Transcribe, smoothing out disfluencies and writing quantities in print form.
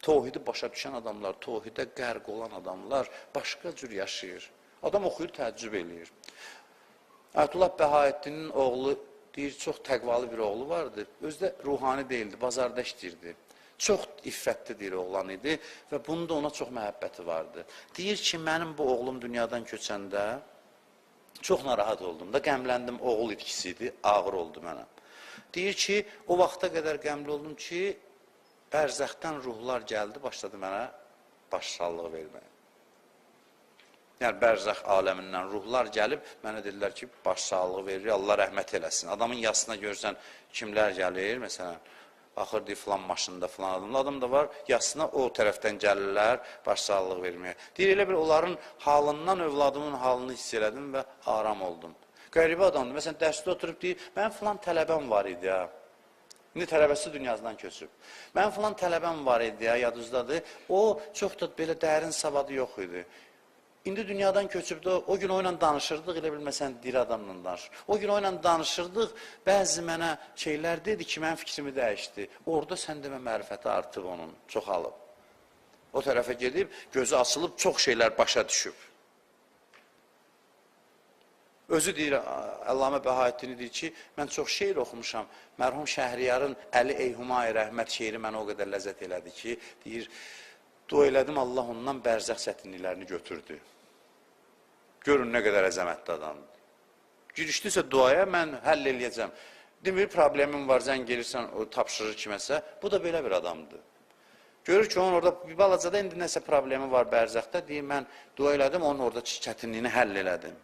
Tohidi başa düşən adamlar, tohidə qərq olan adamlar başqa cür yaşayır. Adam oxuyur, təəccüb eləyir. Ayətullah Bəhaəddinin oğlu deyir, çox təqvalı bir oğlu vardı. Özü də ruhani deyildi, bazarda işləyirdi. Çox iffətli deyir oğlan idi və bunun da ona çox məhəbbəti vardı. Deyir ki, mənim bu oğlum dünyadan köçəndə çox narahat oldum da, qəmləndim, oğul itkisi idi, ağır oldu mənə. Deyir ki, o vaxta qədər qəmli oldum ki, bərzəxdən ruhlar gəldi, başladı mənə başsağlığı verməyə. Yəni, bərzəx aləmindən ruhlar gəlib, mənə dedilər ki, başsağlığı verir, Allah rəhmət eləsin. Adamın yasına görsən, kimlər gəlir, məsələn, baxır deyir, filan maşında filan adamlar. Adam da var, yasına o tərəfdən gəlirlər, başsağlığı verməyə. Deyir, elə bir onların halından, övladımın halını hiss elədim və aram oldum. Qəribə adamdır. Məsələn, dərsdə oturub deyir, mənim filan tələbəm var idi ya. İndi tələbəsi dünyasından köçüb. Mənim filan tələbəm var idi ya, yadınızdadır. O, çox da belə dərin savadı yox idi. İndi dünyadan köçübdü, o gün o ilə danışırdıq, elə bilməsən diri adamla danışır. O gün o ilə danışırdıq, bəzi mənə şeylər dedi ki, mənim fikrimi dəyişdi. Orada sən demə mərifəti artıb onun, çoxalıb. O tərəfə gedib, gözü açılıb, çox şeylər başa düşüb. Özü deyir, Əllamə Bəhaəddini deyir ki, mən çox şeir oxumuşam. Mərhum Şəhriyarın Əli ey Humay rəhmət şeiri mənə o qədər ləzzət elədi ki, deyir, dua elədim, Allah ondan bərzəx çətinliklərini götürdü. Görün nə qədər əzəmətli adamdır. Girişdisə duaya, mən həll eləyəcəm. Demir, problemim var, zəng gelirsən, o tapşırır kiməsə. Bu da belə bir adamdır. Görür ki, onun orada bir balacada indi nəsə problemi var bərzəxdə, deyir, mən dua elədim, onun orada çətinliyini həll elədim.